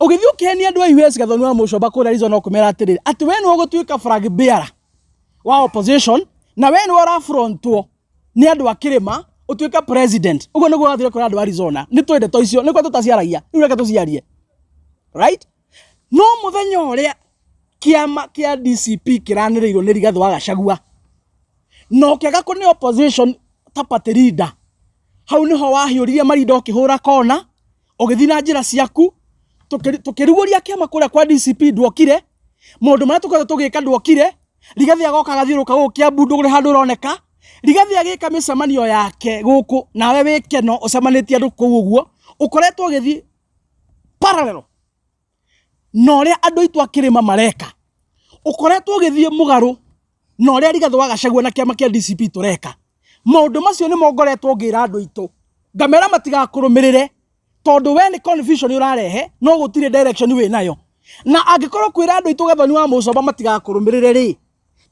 Ũgĩthiĩ ũkĩhenia andũ a US Gathoni wa Mũcomba kũrĩa Arizona ũkĩmera atĩrĩrĩ, atĩ we nĩwe ũgũtuĩka flag bearer wa opposition na we nĩwe ũrafrontwo nĩ andũ a kĩrĩma ũtuĩke president. Ũguo nĩguo wathire kũrĩ andũ a Arizona. Nĩ twĩ ndeto icio, nĩkĩo tũtaciaragia. Rĩu reke tũciarie. Right? No mũthenya ũrĩa kĩama kĩa DCP kĩranĩrĩirwo nĩ Rigathĩ wa Gachagua na ũkĩaga kũneo opposition ta party leader, hau nĩho wahiũririe marinda ũkĩhũra kona, ũgĩthiĩ na njĩra ciaku, tũkĩrugũria kĩama kũrĩa kwa DCP nduokire, maũndũ marĩa tũkoretwo tũgĩka nduokire, Rigathĩ agoka agathiũrũrũka gũkũ Kiambu ndũrĩ handũ ũroneka, Rigathĩ agĩka mĩcemanio yake gũkũ nawe wĩ Keno ũcemanĩtie andũ kũu ũguo, ũkoretwo ũgĩthiĩ parallel na ũrĩa andũ aitũ a kĩrĩma mareka, ũkoretwo ũgĩthiĩ mũgarũ na ũrĩa Rigathĩ wa Gachagua na kĩama kĩa DCP tũreka. Maũndũ macio nĩmo ngoretwo ngĩra andũ aitũ, ngamera matigakũrũmĩrĩre tondũ we nĩ confusion ũrarehe no gũtirĩ direction wĩ nayo. Na angĩkorwo kwĩra andũ aitũ Gathoni wa Mũcomba matigakũrũmĩrĩre rĩ,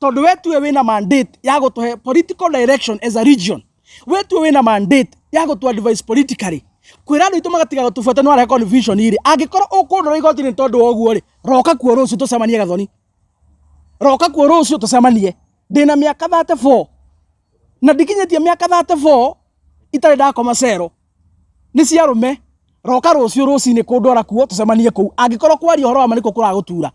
tondũ we tuwe wĩna mandate ya gũtũhe political direction as a region, we tuwe wĩna mandate ya gũtũ advise politically, kwĩra andũ aitũ magatiga gũtũbuata nĩ warehe confusion rĩ, angĩkorwo ũkũndwara igoti-inĩ tondũ wa ũguo rĩ, roka kuo rũciũ tũcemanie Gathoni, roka kuo rũciũ tũcemanie. Ndĩna mĩaka 34 na ndikinyĩtie mĩaka 34 itarĩ ndakoma cero, nĩ cia arũme. Roka rũciũ rũcinĩ kũndwara kuo tũcemanie kũu, angĩkorwo kwaria ũhoro wa ma nĩkuo kũragũtura.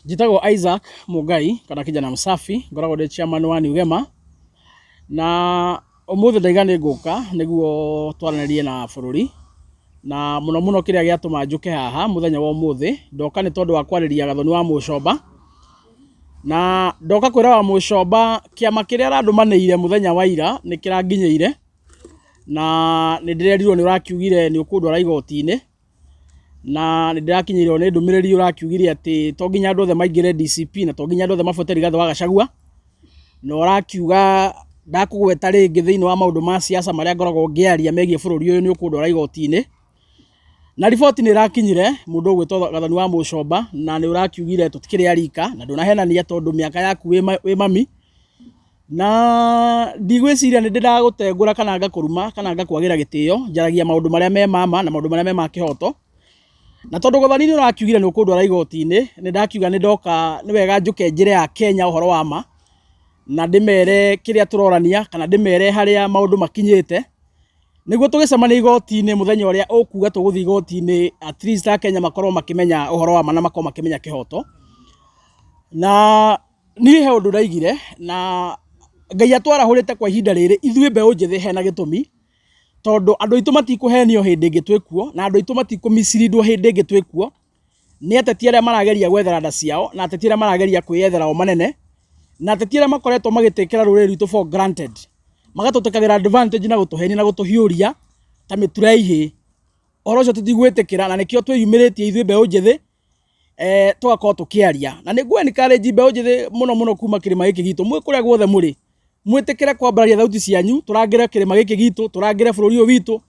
Njĩtagwo Isaac Mũngai kana kijana msafi, ngoragwo ndĩ chairman wa New Gema, na ũmũthĩ ndaiga nĩ ngũka nĩguo twaranĩrie na bũrũri, na mũno mũno kĩrĩa gĩatũma njũke haha mũthenya wa ũmũthĩ, ndoka nĩ tondũ wa kwarĩria Gathoni wa Mũcomba, na ndoka kwĩra wa Mũcomba kĩama kĩrĩa arandũmanĩire mũthenya wa ira nĩ kĩranginyĩire, na nĩ ndĩrerirwo nĩ ũrakiugire nĩ ũkũndwara igoti-inĩ. Na nĩ ndĩrakinyĩirwo nĩ ndũmĩrĩri ũrakiugire atĩ to nginya andũ othe maingĩre DCP na to nginya andũ othe mabuate Rigathĩ wa Gachagua, na ũrakiuga ndakũgweta rĩngĩ thĩinĩ wa maũndũ ma siasa marĩa ngoragwo ngĩaria megiĩ bũrũri ũyũ nĩ ũkũndwara igoti-inĩ. Na riboti nĩ ĩrakinyire mũndũ ũgwĩtwo Gathoni wa Mũcomba na nĩ ũrakiugire tũtikĩrĩ a rika na ndũnahenania tondũ mĩaka yaku wĩ mami. Na ndigwĩciria nĩ ndĩ ndagũtengũra kana ngakũruma kana ngakwagĩra gĩtĩo, njaragia maũndũ marĩa me ma ma na maũndũ marĩa me ma kĩhoto. Na tondũ Gathoni nĩ ũrakiugire nĩ ũkũndwara igoti-inĩ, nĩ ndakiuga nĩ ndoka nĩ wega njũke njĩre Akenya ũhoro wa ma, na ndĩmere kĩrĩa tũrorania kana ndĩmere harĩa maũndũ makinyĩte, nĩguo tũgĩcemania igoti-inĩ mũthenya ũrĩa ũkuga tũgũthiĩ igoti-inĩ at least Akenya makorwo makĩmenya ũhoro wa ma na makorwo makĩmenya kĩhoto. Na niĩ he ũndũ ndaigire na Ngai atwarahũrĩte kwa ihinda rĩrĩ ithuĩ mbeũ njĩthĩ hena gĩtũmi, tondũ andũ aitũ matikũhenio hĩndĩ ĩngĩ twĩkuo, na andũ aitũ matikũmicirindwo hĩndĩ ĩngĩ twĩkuo, nĩ ateti arĩa marageria gwethera nda ciao, na ateti arĩa marageria kwĩyethera o manene, na ateti arĩa makoretwo magĩtĩkĩra rũrĩrĩ rwitũ for granted, magatũtĩkagĩra advantage na gũtũhenia na gũtũhiũria ta mĩtura ya ihĩĩ. Ũhoro ũcio tũtigwĩtĩkĩra na nĩkĩo twĩyumĩrĩtie ithuĩ mbeũ njĩthĩ, tũgakorwo tũkĩaria. Na nĩ ngũ encourage mbeũ njĩthĩ mũno mũno kuma kĩrĩma gĩkĩ gitũ, mwĩ kũrĩa guothe mũrĩ, mwĩtĩkĩre kwambararia thauti cianyu, tũrangĩre kĩrĩma gĩkĩ gitũ, tũrangĩre bũrũri ũyũ witũ,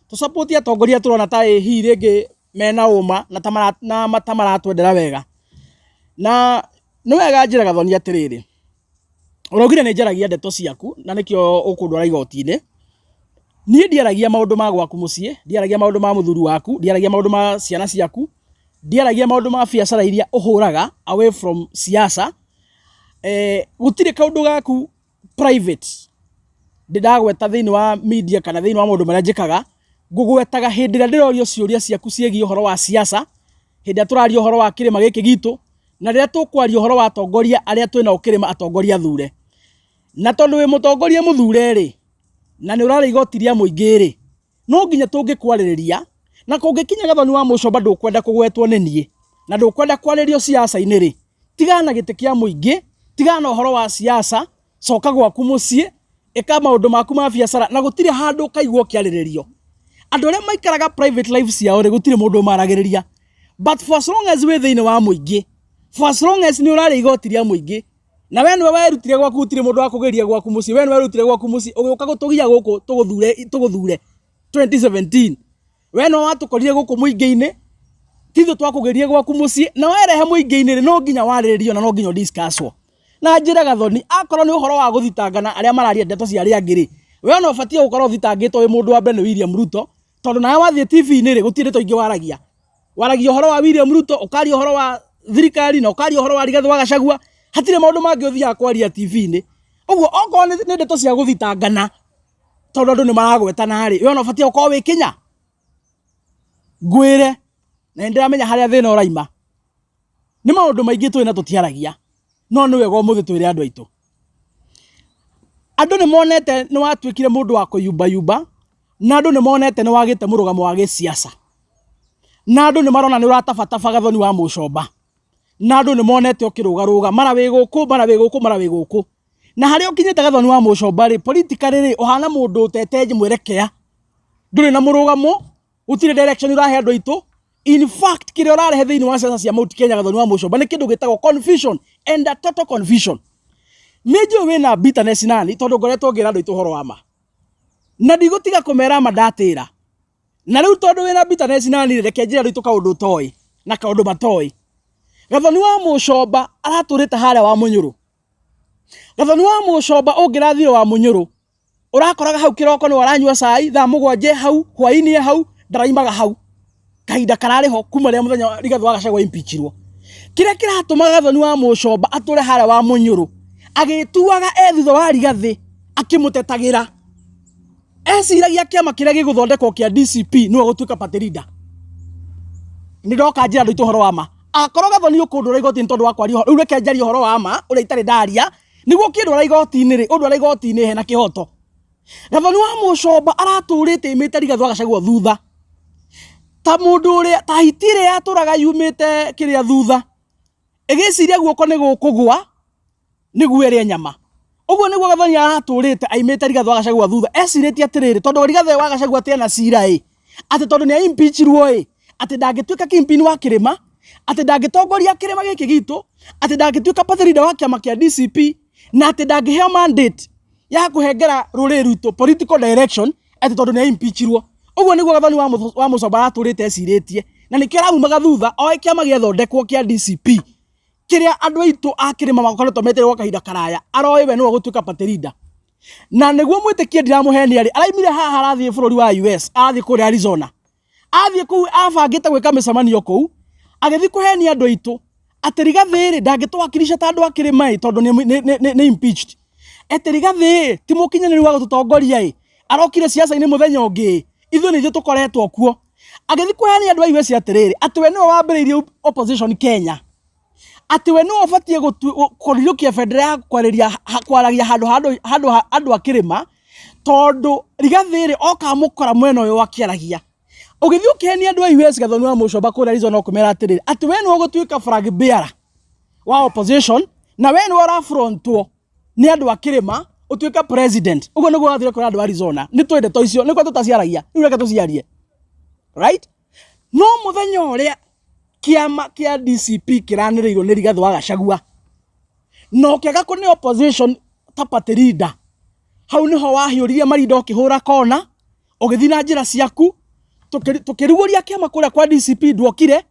tũ support atongoria tũrona ta ĩ hihi rĩngĩ mena ũma na ta maratwendera wega. Na nĩ wega njĩre Gathoni atĩrĩrĩ, ũraugire nĩ njaragia ndeto ciaku na nĩkĩo ũkũndwara igoti-inĩ. Niĩ ndiaragia maũndũ ma gwaku mũciĩ, ndiaragia maũndũ ma mũthuri waku, ndiaragia maũndũ ma ciana ciaku, ndiaragia maũndũ ma biacara iria ũhũraga away from siasa. Gũtirĩ kaũndũ gaku private ndĩ ndagweta thĩinĩ wa media kana thĩinĩ wa maũndũ marĩa njĩkaga, ngũgwetaga hĩndĩ ĩrĩa ndĩrorio ciũria ciaku ciĩgiĩ ũhoro wa siasa, hĩndĩ ĩrĩa tũraria ũhoro wa kĩrĩma gĩkĩ gitũ, na rĩrĩa tũkwaria ũhoro wa atongoria arĩa twĩnao kĩrĩma atongoria athure. Na tondũ wĩ mũtongoria mũthure rĩ, na nĩ ũrarĩa igoti rĩa mũingĩ rĩ, no nginya tũngĩkwarĩrĩria, na kũngĩkinya Gathoni wa Mũcomba ndũkwenda kũgwetwo nĩ niĩ, na ndũkwenda kwarĩrio siasa-inĩ rĩ, tigana na gĩtĩ kĩa mũingĩ, tigana na ũhoro wa siasa, coka gwaku mũciĩ, ĩka maũndũ maku ma biacara, na gũtirĩ handũ ũkaigua ũkĩarĩrĩrio. Andũ arĩa maikaraga private life ciao rĩ, gũtirĩ mũndũ ũmaragĩrĩria. But for as long as wĩ thĩinĩ wa mũingĩ, for as long as nĩ ũrarĩa igoti rĩa mũingĩ, na we nĩwe werutire gwaku, gũtirĩ mũndũ wakũgĩria gwaku mũciĩ, we nĩwe werutire gwaku mũciĩ, ũgĩũka gũtũgia gũkũ tũgũthure, tũgũthure 2017. We no watũkorire gũkũ mũingĩ-inĩ, ti ithuĩ twakũgĩrire gwaku mũciĩ, na werehe mũingĩ-inĩ rĩ, no nginya warĩrĩrio na no nginya ũ-discuss-wo. Na njĩre Gathoni, akorwo nĩ ũhoro wa gũthitangana arĩa mararia ndeto cia arĩa angĩ rĩ, we ona ũbatiĩ gũkorwo ũthitangĩtwo wĩ mũndũ wa mbere nĩ William Ruto, tondũ nawe wathiĩ TV-inĩ rĩ, gũtirĩ ndeto ingĩ waragia. Waragia ũhoro wa William Ruto, ũkaria ũhoro wa thirikari na ũkaria ũhoro wa Rigathĩ wa Gachagua, hatirĩ maũndũ mangĩ ũthiaga kwaria TV-inĩ. Ũguo okorwo nĩ ndeto cia gũthitangana, tondũ andũ nĩ maragwetana rĩ, we ona ũbatiĩ gũkorwo wĩ kinya. Ngwĩre, na nĩ ndĩramenya harĩa thĩna ũraima. Nĩ maũndũ maingĩ tũĩ na tũtiaragia, no nĩ wega ũmũthĩ twĩre andũ aitũ. Andũ nĩ monete nĩ watuĩkire mũndũ wa kũyumbayumba, na andũ nĩ monete nĩ wagĩte mũrũgamo wa gĩsiasa. Na andũ nĩ marona nĩ ũratabataba Gathoni wa Mũcomba. Na andũ nĩ monete ũkĩrũgarũga, mara wĩ gũkũ, mara wĩ gũkũ, mara wĩ gũkũ. Na harĩa ũkinyĩte Gathoni wa Mũcomba rĩ, politically rĩ, ũhana mũndũ ũtete mwerekea. Ndũrĩ na mũrũgamo, gũtirĩ direction ũrahe andũ aitũ. In fact, kĩrĩa ũrarehe thĩinĩ wa siasa cia Mount Kenya Gathoni wa Mũcomba nĩ kĩndũ gĩtagwo confusion and a total confusion. Nĩ njũĩ wĩna bitterness nani tondũ ngoretwo ngĩra andũ aitũ ũhoro wa ma. Na ndigũtiga kũmera ma ndatĩra. Na rĩu tondũ wĩna bitterness nani reke njĩre andũ aitũ kaũndũ ũtoĩ na kaũndũ matoĩ. Gathoni wa Mũcomba aratũrĩte harĩa wa Mũnyũrũ. Gathoni wa Mũcomba ũngĩrathire wa Mũnyũrũ ũrakoraga hau kĩroko nĩ aranyua cai thaa mũgwanja hau hwaĩ-inĩ hau ndaraimaga hau kahinda kararĩ ho kuma rĩrĩa mũthenya Rigathĩ wa Gachagua impeachirwo. Kĩrĩa kĩratũmaga Gathoni wa Mũcomba atũre harĩa wa Mũnyũrũ agĩtuaga e thutha wa Rigathĩ akĩmũtetagĩra, eciragia kĩama kĩrĩa gĩgũthondekwo kĩa DCP nĩwe gũtuĩka party leader. Nĩ ndoka njĩra andũ aitũ ũhoro wa ma. Akorwo Gathoni ũkũndwara igoti-inĩ tondũ wa kwaria ũhoro, rĩu reke njarie ũhoro wa ma ũrĩa itarĩ ndaria, nĩguo ũkĩndwara igoti-inĩ rĩ, ũndwara igoti-inĩ hena kĩhoto. Gathoni wa Mũcomba aratũrĩte aimĩte Rigathĩ wa Gachagua thutha ta mũndũ ũrĩa ta hiti ĩrĩa yatũraga yumĩte kĩrĩa thutha ĩgĩciria guoko nĩ gũkũgwa nĩguo ĩrĩe nyama. Ũguo nĩguo Gathoni aratũrĩte aimĩte Rigathĩ wa Gachagua thutha ecirĩtie atĩrĩrĩ, tondũ Rigathĩ wa Gachagua atĩ ena cira ĩ, atĩ tondũ nĩ impeachirwo ĩ, atĩ ndangĩtuĩka kingpin wa kĩrĩma, atĩ ndangĩtongoria kĩrĩma gĩkĩ gitũ, atĩ ndangĩtuĩka party leader wa kĩama kĩa DCP, na atĩ ndangĩheo mandate ya kũhengera rũrĩrĩ rwitũ political direction atĩ tondũ nĩ impeachirwo. Ũguo nĩguo Gathoni wa Mũcomba aratũrĩte ecirĩtie, na nĩkĩo araumaga thutha oĩ kĩama gĩathondekwo kĩa DCP kĩrĩa andũ aitũ a kĩrĩma makoretwo metereire gwa kahinda karaya, aroĩ we nĩwe ũgũtuĩka party leader. Na nĩguo mwĩtĩkie ndiramũhenia rĩ, araimire haha arathiĩ bũrũri wa US, arathiĩ kũrĩa Arizona. Athiĩ kũu abangĩte gwĩka mĩcemanio kũu, agĩthiĩ kũhenia andũ aitũ atĩ Rigathĩ rĩ ndangĩtũwakilisha ta andũ a kĩrĩma ĩ tondũ nĩ impeached. Atĩ Rigathĩ ĩ ti mũkinyanĩru wa gũtũtongoria ĩ, arokire siasa-inĩ mũthenya ũngĩ ĩ, ithuĩ nĩ ithuĩ tũkoretwo kuo. Agĩthiĩ kũhenia andũ a US atĩrĩrĩ, atĩ we nĩwe wambĩrĩirie opposition Kenya. Atĩ we nĩwe ũbatiĩ kũrirũkia bendera ya kwarĩria kwaragia handũ ha andũ ha andũ a kĩrĩma, tondũ Rigathĩ rĩ oka amũkora mwena ũyũ akĩaragia. Ũgĩthiĩ ũkĩhenia andũ a US Gathoni wa Mũcomba kũrĩa Arizona ũkĩmera atĩrĩrĩ, atĩ we nĩwe ũgũtuĩka flag bearer wa opposition na we nĩwe ũrafrontwo nĩ andũ a kĩrĩma ũtuĩke president. Ũguo nĩguo wathire kũrĩ andũ a Arizona. Nĩ tũĩ ndeto icio, nĩkĩo tũtaciaragia. Rĩu reke tũciarie. Right? No mũthenya ũrĩa kĩama kĩa DCP kĩranĩrĩirwo nĩ Rigathĩ wa Gachagua na ũkĩaga kũne opposition ta party leader, hau nĩho wahiũririe marinda ũkĩhũra kona, ũgĩthiĩ na njĩra ciaku, tũkĩrugũria kĩama kũrĩa kwa DCP ndwokire,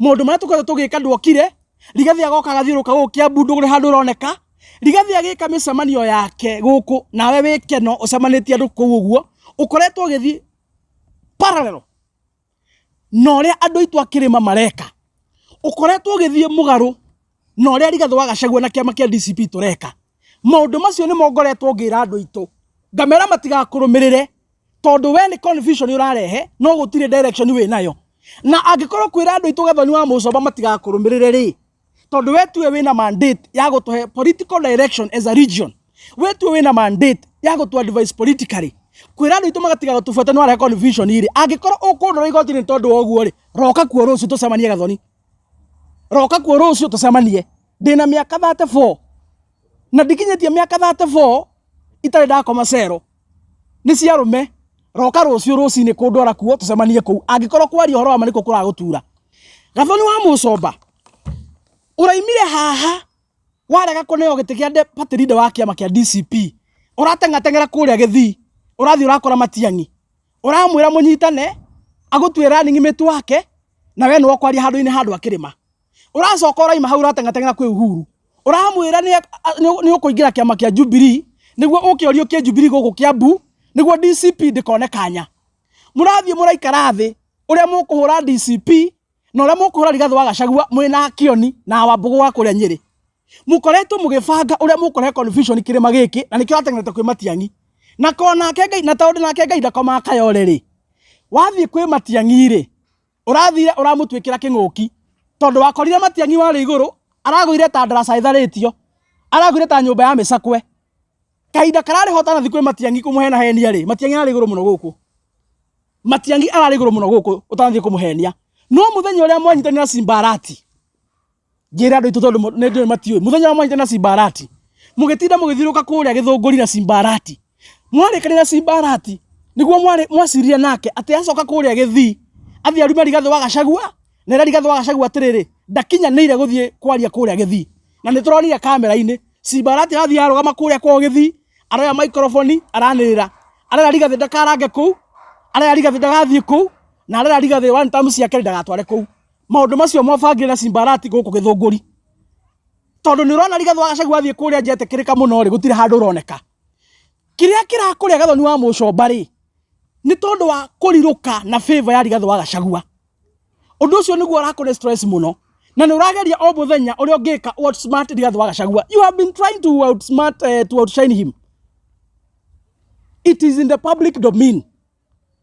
maũndũ marĩa tũkoretwo tũgĩka ndwokire, Rigathĩ agoka agathiũrũrũka gũkũ Kiambu ndũrĩ handũ ũroneka, Rigathĩ agĩka mĩcemanio yake gũkũ nawe wĩ Keno ũcemanĩtie andũ kũu ũguo, ũkoretwo ũgĩthiĩ parallel na ũrĩa andũ aitũ a kĩrĩma mareka, ũkoretwo ũgĩthiĩ mũgarũ na ũrĩa Rigathĩ wa Gachagua na kĩama kĩa DCP tũreka. Maũndũ macio nĩmo ngoretwo ngĩra andũ aitũ, ngamera matigakũrũmĩrĩre tondũ we nĩ confusion ũrarehe no gũtirĩ direction wĩ nayo. Na angĩkorwo kwĩra andũ aitũ Gathoni wa Mũcomba matigakũrũmĩrĩre rĩ, tondũ we tuwe wĩna mandate ya gũtũhe political direction as a region, we tuwe wĩna mandate ya gũtũ advise politically, kwĩra andũ aitũ magatiga gũtũbuata nĩ warehe confusion rĩ, angĩkorwo ũkũndwara igoti-inĩ tondũ wa ũguo rĩ, roka kuo rũciũ tũcemanie Gathoni. Roka kuo rũciũ tũcemanie. Ndĩna mĩaka 34 na ndikinyĩtie mĩaka 34 itarĩ ndakoma cero. Nĩ cia arũme. Roka rũciũ rũcinĩ kũndwara kuo tũcemanie kũu angĩkorwo kwaria ũhoro wa ma nĩkuo kũragũtura. Gathoni wa Mũcomba, ũraimire haha warega kũneo gĩtĩ kĩa party leader wa kĩama kĩa DCP, ũrateng'ateng'era kũrĩa Gĩthii, ũrathiĩ ũrakora Matiang'i, ũramwĩra mũnyitane Agũtue running mate wake na we nĩwe ũkwaria handũ-inĩ ha andũ a kĩrĩma. Ũracoka ũraima hau ũrateng'ateng'era kwĩ Uhuru. Ũramwĩra nĩ ũkũingĩra kĩama kĩa Jubilee nĩguo ũke ũriũkie Jubilee gũkũ Kiambu nĩguo DCP ndĩkone kanya. Mũrathiĩ mũraikara thĩ ũrĩa mũkũhũra DCP na ũrĩa mũkũhũra Rigathĩ wa Gachagua mwĩna Kĩoni na Wambũgũ wa kũrĩa Nyĩrĩ. Mũkoretwo mũgĩbanga ũrĩa mũkũrehe confusion kĩrĩma gĩkĩ na nĩkĩo ũrateng'erete kwĩ Matiang'i. Na ko nake Ngai na tondũ nake Ngai ndakomaga kayore rĩ, wathiĩ kwĩ Matiang'i rĩ, ũrathire ũramũtuĩkĩra kĩng'ũki tondũ wakorire Matiang'i warĩ igũrũ aragũire ta ndaraca ĩtharĩtio, aragũire ta nyũmba ya mĩcakwe. Kahinda kararĩ ho ũtanathiĩ kwĩ Matiang'i kũmũhenahenia rĩ, Matiang'i ararĩ igũrũ mũno gũkũ. Matiang'i ararĩ igũrũ mũno gũkũ ũtanathiĩ kũmũhenia. No mũthenya ũrĩa mwanyitanire na Simba Arati, njĩre andũ aitũ tondũ nĩ njũĩ matiũĩ, mũthenya ũrĩa mwanyitanire na Simba Arati, mũgĩtinda mũgĩthiũrũrũka kũrĩa Gĩthũngũri na Simba Arati, mwarĩkanĩire na Simba Arati nĩguo mwarĩ mwacirire nake atĩ acoka kũrĩa Gĩthii athiĩ arume Rigathĩ wa Gachagua na ere Rigathĩ wa Gachagua atĩrĩrĩ, ndakinyanĩire gũthiĩ kwaria kũrĩa Gĩthii. Na nĩ tũronire kamera-inĩ Simba Arati arathiĩ arũgama kũrĩa kwao Gĩthii, aroya microphone aranĩrĩra, arera Rigathĩ ndakarange kũu, arera Rigathĩ ndagathiĩ kũu, na arera Rigathĩ one term ciake ndagatware kũu. Maũndũ macio mwabangire na Simba Arati gũkũ Gĩthũngũri. Tondũ nĩ ũrona Rigathĩ wa Gachagua athiĩ kũrĩa nja etĩkĩrĩka mũno rĩ, gũtirĩ handũ ũroneka. Kĩrĩa kĩrakũrĩa Gathoni wa Mũcomba rĩ, nĩ tondũ wa kũrirũka na favor ya Rigathĩ wa Gachagua. Ũndũ ũcio nĩguo ũrakũhe stress mũno. Na nĩ ũrageria o mũthenya ũrĩa ũngĩka outsmart Rigathĩ wa Gachagua. You have been trying to outsmart, to outshine him. It is in the public domain.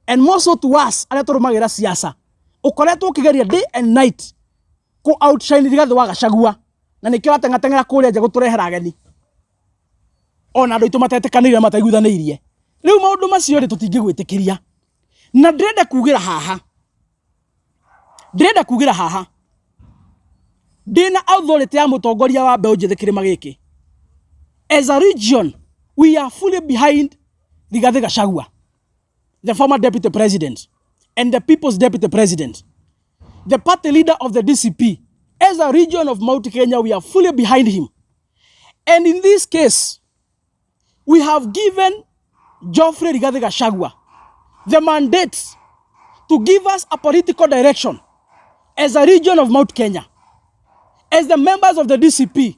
And more so to us, arĩa tũrũmagĩrĩra siasa. Ũkoretwo ũkĩgeria day and night kũ outshine Rigathĩ wa Gachagua. Na nĩkĩo ũrateng'ateng'era kũrĩa nja gũtũrehera ageni. Ona andũ aitũ matetĩkanĩire mataiguithanĩirie. Rĩu maũndũ macio rĩ tũtingĩgwĩtĩkĩria. Na ndĩrenda kugĩra haha. Ndĩrenda kugĩra haha. Ndĩna authority ya mũtongoria wa mbeũ njĩthĩ kĩrĩma gĩkĩ. As a region, we are fully behind Rigathĩ Gachagua, the former deputy president and the people's deputy president, the party leader of the DCP. As a region of Mount Kenya, we are fully behind him. And in this case, we have given Geoffrey Rigathi Gachagua the mandate to give us a political direction as a region of Mount Kenya. As the members of the DCP,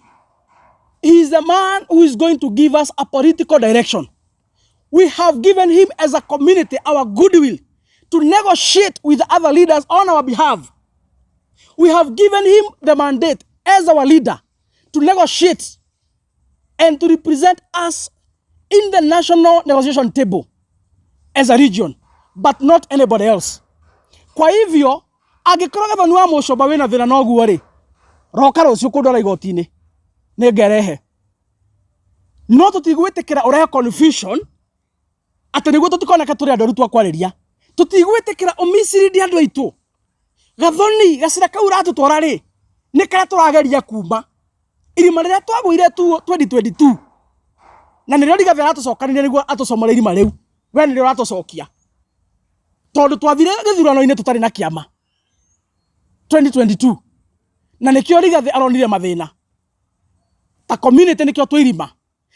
he is the man who is going to give us a political direction. We have given him as a community our goodwill to negotiate with other leaders on our behalf. We have given him the mandate as our leader to negotiate and to represent us in the national negotiation table as a region, but not anybody else. Kwa hivyo, angĩkorwo Gathoni wa Mũcomba wĩna thĩna na ũguo rĩ, roka rũciũ kũndwara igoti-inĩ nĩngerehe. No tũtigwĩtĩkĩra ũrehe confusion atĩ nĩguo tũtikoneke tũrĩ andũ aru twa kwarĩria. Tũtigwĩtĩkĩra ũmislead andũ aitũ. Gathoni, gacĩra kau ũratũtwara rĩ, nĩ karĩa tũrageria kuma. Irima rĩrĩa twagũire 2022 na nĩrĩo Rigathĩ aratũcokanĩria nĩguo atũcomore irima rĩu. We nĩrĩo ũratũcokia. Tondũ twathire gĩthurano-inĩ tũtarĩ na kĩama 2022 na nĩkĩo Rigathĩ aronire mathĩna. Ta community nĩkĩo twĩ irima.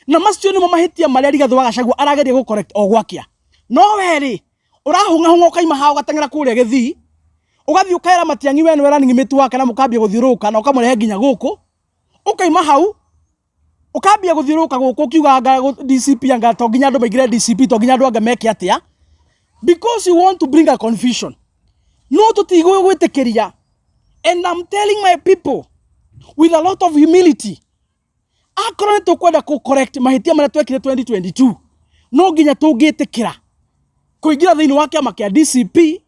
Na macio nĩmo mahĩtia marĩa Rigathĩ wa Gachagua arageria gũ correct o gwakĩa. No we rĩ, ũrahũng'ahũng'a ũkaima haha ũgateng'era kũrĩa Gĩthii, ũgathiĩ ũkaĩra Matiang'i we nĩwe running mate wake na mũkambia gũthiũrũrũka na ũkamũrehe nginya gũkũ, ũkaima hau, ũkambia gũthiũrũrũka gũkũ ũkiuga anga DCP anga to nginya andũ maingĩre DCP, to nginya andũ anga meke atĩa, because you want to bring a confusion. No tũtigũgwĩtĩkĩria. And I'm telling my people with a lot of humility, akorwo nĩ tũkwenda kũ correct mahĩtia marĩa twekire 2022, no nginya tũngĩtĩkĩra kũingĩra thĩinĩ wa kĩama kĩa DCP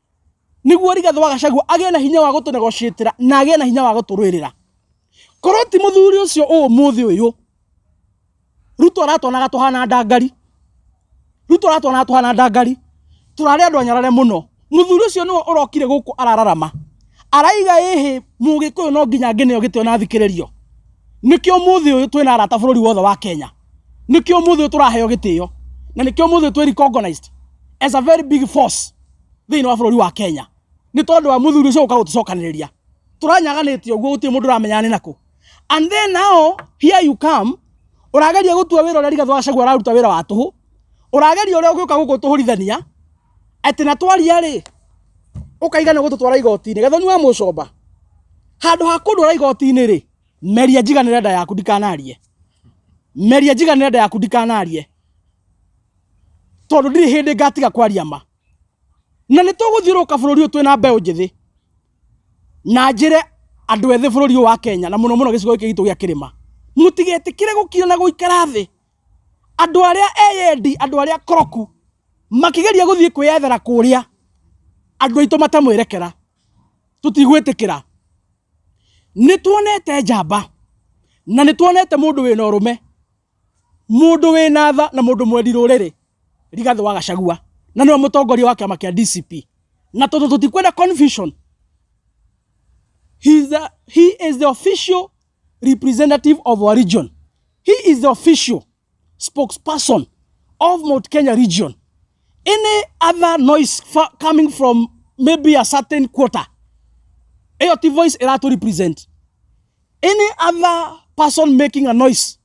nĩguo Rigathĩ wa Gachagua agĩe na hinya wa gũtũnegotiatĩra na agĩe na hinya wa gũtũrũĩrĩra. Korwo ti mũthuri ũcio ũmũthĩ ũyũ, Ruto aratuonaga tũhana ndangari. Ruto aratuonaga tũhana ndangari. Tũrarĩ andũ anyarare mũno. Mũthuri ũcio nĩwe ũrokire gũkũ arararama. Araiga ĩhĩ mũgĩkũyũ no nginya ngĩneo gĩtĩo na thikĩrĩrio. Nĩkĩo ũmũthĩ ũyũ twĩna arata bũrũri wothe wa Kenya. Nĩkĩo ũmũthĩ ũyũ tũraheo gĩtĩo. Na nĩkĩo ũmũthĩ ũyũ twĩ recognized as a very big force thĩinĩ wa bũrũri wa Kenya. Nĩ tondũ wa mũthuri ũcio gũka gũtũcokanĩrĩria. Tũranyaganĩte ũguo gũtirĩ mũndũ ũramenya nĩ nakũ. And then now here you come, ũrageria gũtua wĩra ũrĩa Rigathĩ wa Gachagua araruta wĩra wa tũhũ. Ũrageria ũrĩa ũgĩũka gũkũ tũhũrithania atĩ na twaria rĩ, Ũkaiga nĩ ũgũtũtwara igoti-inĩ. Gathoni wa Mũcomba, handũ ha kũndwara igoti-inĩ rĩ, meria njiganĩre nda yaku ndikanarie. Meria njiganĩre nda yaku ndikanarie. Tondũ ndirĩ hĩndĩ ngatiga kwaria ma. Na nĩ tũgũthiũrũrũka bũrũri ũyũ twĩna mbeũ njĩthĩ. Na njĩre andũ ethĩ bũrũri ũyũ wa Kenya na mũno mũno gĩcigo gĩkĩ gitũ gĩa kĩrĩma. Mũtigetĩkĩre gũkira na gũikara thĩ. Andũ arĩa eyendi, andũ arĩa akoroku makĩgeria gũthiĩ kwĩyethera kũrĩa andũ aitũ matamwerekera. Tũtigwĩtĩkĩra. Nĩ tuonete njamba na nĩ tuonete mũndũ wĩna ũrũme, mũndũ wĩna tha na mũndũ mwendi rũrĩrĩ, Rigathĩ wa Gachagua, na nĩwe mũtongoria wa kĩama kĩa DCP. Na tondũ tũtikwenda confusion, he is the official representative of our region. He is the official spokesperson of Mount Kenya region. Any other noise coming from maybe a certain quarter, ĩyo ti voice ĩratũ represent. Any other person making a noise,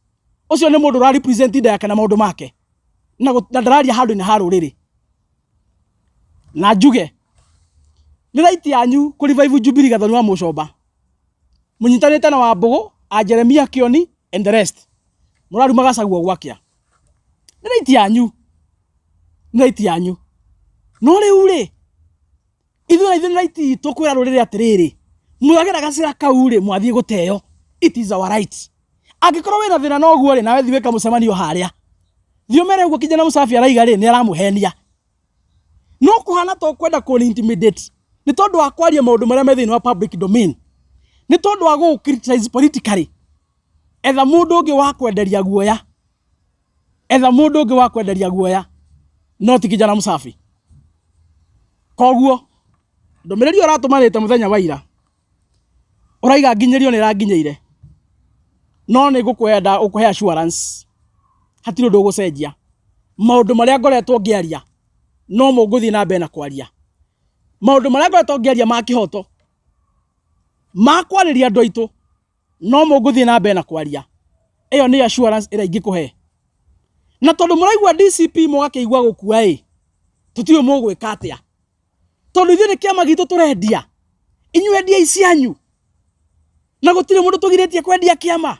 ũcio nĩ mũndũ ũra represent nda yake na maũndũ make, na ndararia handũ-inĩ ha rũrĩrĩ. Na njuge nĩ right yanyu kũ revive Jubilee Gathoni wa Mũcomba, mũnyitanĩte na Wambũgũ a Jeremia Kioni and the rest, mũraruma Gachagua gwakĩa. Nĩ right yanyu, nĩ right yanyu. No rĩu rĩ, ithuĩ na ithuĩ nĩ right itũ kwĩra rũrĩrĩ atĩrĩrĩ, mwagera gacĩra kau rĩ, mwathiĩ gũteo. It is our right. Angĩkorwo wĩna thĩna na ũguo rĩ, nawe thiĩ wĩka mũcemanio harĩa, thiĩ ũmere ũguo kijana Mũsafi araiga rĩ, nĩ aramũhenia. No kũhana ta ũkwenda kũni intimidate nĩ tondũ wa kwaria maũndũ marĩa me thĩinĩ wa public domain, nĩ tondũ wa gũgũ criticize politically. Etha mũndũ ũngĩ wa kwenderia guoya, etha mũndũ ũngĩ wa kwenderia guoya, no ti kijana Mũsafi. Koguo ndũmĩrĩri ĩyo ũratũmanĩte mũthenya wa ira, ũraiga nginyĩrio nĩ ĩranginyĩire, no nĩ ngũkwenda gũkũhe assurance hatirĩ ũndũ ũgũcenjia. Maũndũ marĩa ngoretwo ngĩaria no mo ngũthiĩ na mbere na kwaria. Maũndũ marĩa ngoretwo ngĩaria ma kĩhoto, ma kwarĩria andũ aitũ, no mo ngũthiĩ na mbere na kwaria. Ĩyo nĩ assurance ĩrĩa ingĩkũhe. Na tondũ mũraigua DCP mũgakĩigua gũkua ĩ, tũtiũĩ mũgwĩka atĩa. Tondũ ithuĩ nĩ kĩama gitũ tũrendia, inyuĩ endiai cianyu. Na gũtirĩ mũndũ tũgirĩtie kwendia kĩama.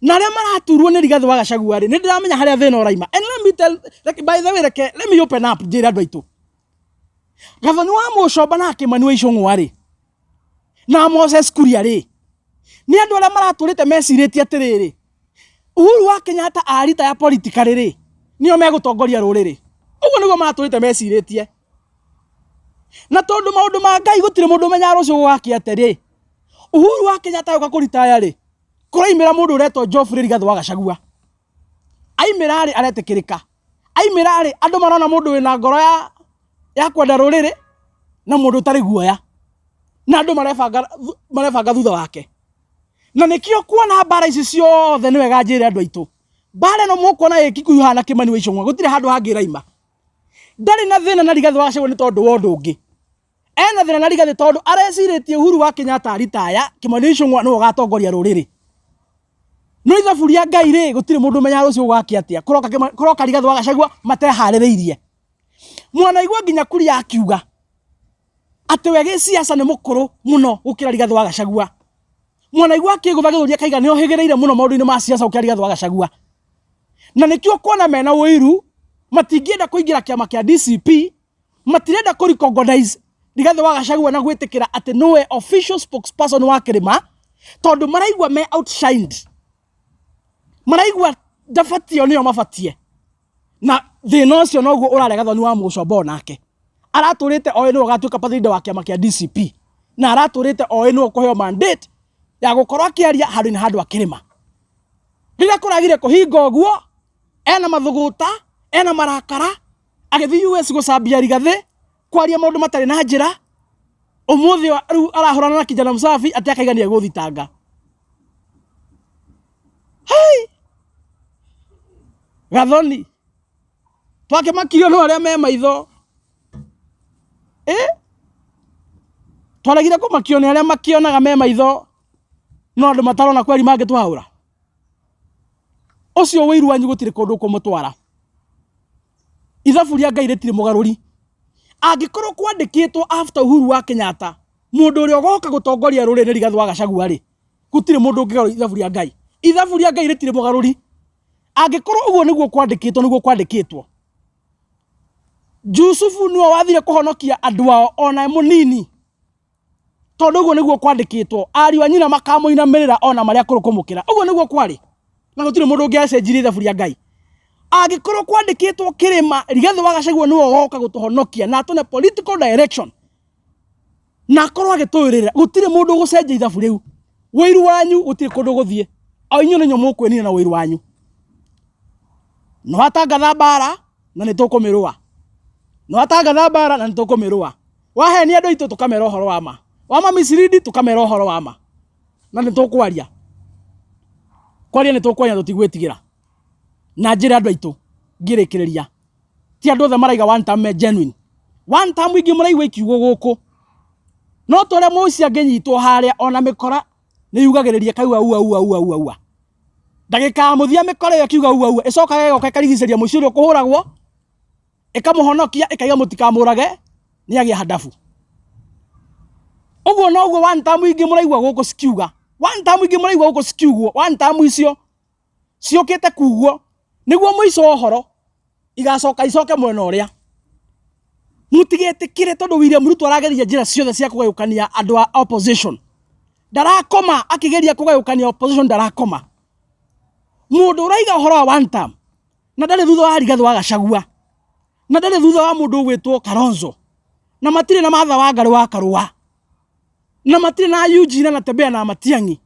Na arĩa maraturwo nĩ Rigathĩ wa Gachagua rĩ, nĩ ndĩramenya harĩa thĩna ũraima. And let me tell, like, by the way, reke, let me open up njĩre andũ aitũ. Gathoni wa Mũcomba na Kĩmani wa Icũng'wa rĩ, na Moses Kuria rĩ, nĩ andũ arĩa maratũrĩte mecirĩtie atĩrĩrĩ, Uhuru wa Kenyatta arita ya politically rĩ, nĩo megũtongoria rũrĩrĩ. Ũguo nĩguo maratũrĩte mecirĩtie. Na tondũ maũndũ ma Ngai gũtirĩ mũndũ ũmenyaga rũciũ gũgakĩa atĩa rĩ, Uhuru wa Kenyatta agĩũka kũritaya rĩ, kũraimĩra mũndũ ũretwo Geoffrey Rigathĩ wa Gachagua. Aimĩra rĩ, aretĩkĩrĩka. Aimĩra rĩ, andũ marona mũndũ wĩna ngoro ya kwenda rũrĩrĩ na mũndũ ũtarĩ guoya. Na andũ marebanga thutha wake. Na nĩkĩo kuona mbara ici ciothe nĩ wega njĩre andũ aitũ. Mbara ĩno mũkuona ĩ Kikuyu haha na Kĩmani wa Icũng'wa, gũtirĩ handũ hangĩ ĩraima. Ndarĩ na thĩna na Rigathĩ wa Gachagua nĩ tondũ wa ũndũ ũngĩ. Ena thĩna na Rigathĩ tondũ arecirĩtie Uhuru wa Kenyatta aritaya, Kĩmani wa Icũng'wa nĩwe ũgatongoria rũrĩrĩ. No ithabu rĩa Ngai rĩ, gũtirĩ mũndũ ũmenyaga rũciũ gũgakĩa atĩa. Kũroka Rigathĩ wa Gachagua mateharĩrĩirie. Mwanaigua nginya Kuria akiuga atĩ we gĩciaca nĩ mũkũrũ mũno gũkĩra Rigathĩ wa Gachagua. Mwanaigua akĩgũtha gĩthũri akaiga nĩ ohĩgĩrĩire mũno maũndũ-inĩ ma siasa gũkĩra Rigathĩ wa Gachagua. Na nĩkĩo kuona mena ũiru, matingĩenda kũingĩra kĩama kĩa DCP, matirenda kũ recognize Rigathĩ wa Gachagua na gwĩtĩkĩra atĩ nĩwe official spokesperson wa kĩrĩma, tondũ maraigua me outshined. Maraigua ndabatie nĩo mabatie. Na thĩna ũcio noguo ũrarega Gathoni wa Mũcomba onake. Aratũrĩte oĩ nĩwe ũgatuĩka party leader wa kĩama kĩa DCP. Na aratũrĩte oĩ nĩwe ũkũheo mandate ya gũkorwo akĩaria handũ-inĩ ha andũ a kĩrĩma. Rĩrĩa kũragire kũhinga ũguo, ena mathũgũta, ena marakara, agĩthiĩ US gũcambia Rigathĩ, kwaria maũndũ matarĩ na njĩra. Ũmũthĩ rĩu arahũrana na kijana Msafi atĩ akaiga nĩ egũthitanga. Hei! Gathoni, twakĩmakirio nĩ arĩa me maitho. Twaregire kũmakio nĩ arĩa makĩonaga me maitho, no andũ matarona kweri mangĩtũhaũra. Ũcio ũiru wanyu gũtirĩ kũndũ ũkũmũtwara. Ithabu rĩa Ngai rĩtirĩ mũgarũri. Angĩkorwo kwandĩkĩtwo after Uhuru wa Kenyatta mũndũ ũrĩa ũgoka gũtongoria rũrĩrĩ nĩ Rigathĩ wa Gachagua rĩ, gũtirĩ mũndũ ũngĩgarũra ithabu rĩa Ngai. Ithabu rĩa Ngai rĩtirĩ mũgarũri. Angĩkorwo ũguo nĩguo kwandĩkĩtwo, nĩguo kwandĩkĩtwo. Jusufu nĩwe wathire kũhonokia andũ ao ona mũnini, tondũ ũguo nĩguo kwandĩkĩtwo, ariũ a nyina makamũinamĩrĩra ona marĩa akũrũ kũmũkĩra. Ũguo nĩguo kwarĩ, na gũtirĩ mũndũ ũngĩacenjirie ithabu rĩa Ngai. Angĩkorwo kwandĩkĩtwo kĩrĩma Rigathĩ wa Gachagua nĩwe ũgoka gũtũhonokia na atũne political direction na akorwo agĩtũĩrĩra, gũtirĩ mũndũ ũgũcenjia ithabu rĩu. Wĩiru wanyu gũtirĩ kũndũ gũthiĩ, o inyuĩ nĩ inyuĩ mũkwĩnina na wĩiru wanyu. Nĩwatangatha mbara na nĩ tũkũmĩrũa, nĩwatangatha mbara na nĩ tũkũmĩrũa. Wahenia andũ aitũ tũkamera ũhoro wa ma, wama mislead tũkamera ũhoro wa ma, na nĩ tũkwaria. Kwaria nĩ tũkwaria na tũtigwĩtigĩra. Na njĩre andũ aitũ ngĩrĩkĩrĩria, ti andũ othe maraiga one term me genuine. One term ingĩ mũraigua ikiugwo gũkũ, no ta ũrĩa mũici angĩnyitwo harĩa ona mĩkora nĩ yugagĩrĩria ĩkauga ua ua ua ua ua. Ndagĩka ya mũthia mĩkora ĩyo ĩkiuga ua ua ĩcokaga ĩgoka ĩkarigicĩria mũici ũrĩa ũkũhũragwo, ĩkamũhonokia ĩkaiga mũtikamũrage nĩ agĩa handabu. Ũguo noguo one term ingĩ mũraigua gũkũ cikiuga, one term ingĩ mũraigua gũkũ cikiugwo, one term icio ciũkĩte kugwo nĩguo mũico wa ũhoro igacoka icoke mwena ũrĩa. Mũtigetĩkĩre tondũ William Ruto arageria njĩra ciothe cia kũgayũkania andũ a opposition. Ndarakoma akĩgeria kũgayũkania opposition, ndarakoma. Mũndũ ũraiga ũhoro wa one term na ndarĩ thutha wa Rigathĩ wa Gachagua, na ndarĩ thutha wa mũndũ ũgwĩtwo Kalonzo, na matirĩ na Martha Wangari wa Karũa, na matirĩ na Eugene Anatembea na Matiang'i.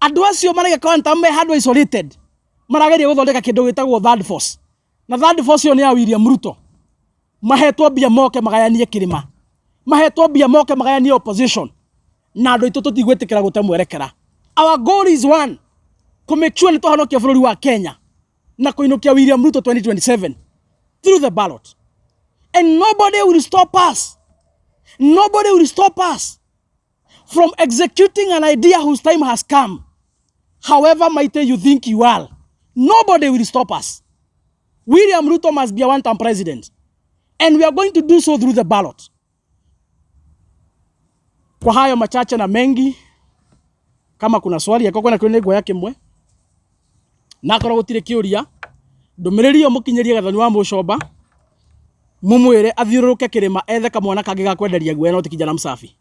Andũ acio maraiga one term me handũ isolated, marageria gũthondeka kĩndũ gĩtagwo third force, na third force ĩyo nĩ ya William Ruto. Mahetwo mbia moke magayanie kĩrĩma, mahetwo mbia moke magayanie opposition, na andũ aitũ tũtigwĩtĩkĩra gũte mwerekera. Our goal is one, kũ make sure nĩ twahonokia bũrũri wa Kenya na kũinũkia William Ruto 2027 through the ballot. And nobody will stop us. Nobody will stop us from executing an idea whose time has come. However mighty you think you are, nobody will stop us. William Ruto must be a one-term president. And we are going to do so through the ballot. Kwa hayo machache na mengi, kama kuna swali yakwa kwena kĩũria nĩnguoya kĩmwe, na akorwo gũtirĩ kĩũria, ndũmĩrĩri ĩyo mũkinyĩrie Gathoni wa Mũcomba, mũmwĩre athiũrũrũke kĩrĩma ethe kamwana kangĩ ga kwenderia guoya no ti kijana msafi.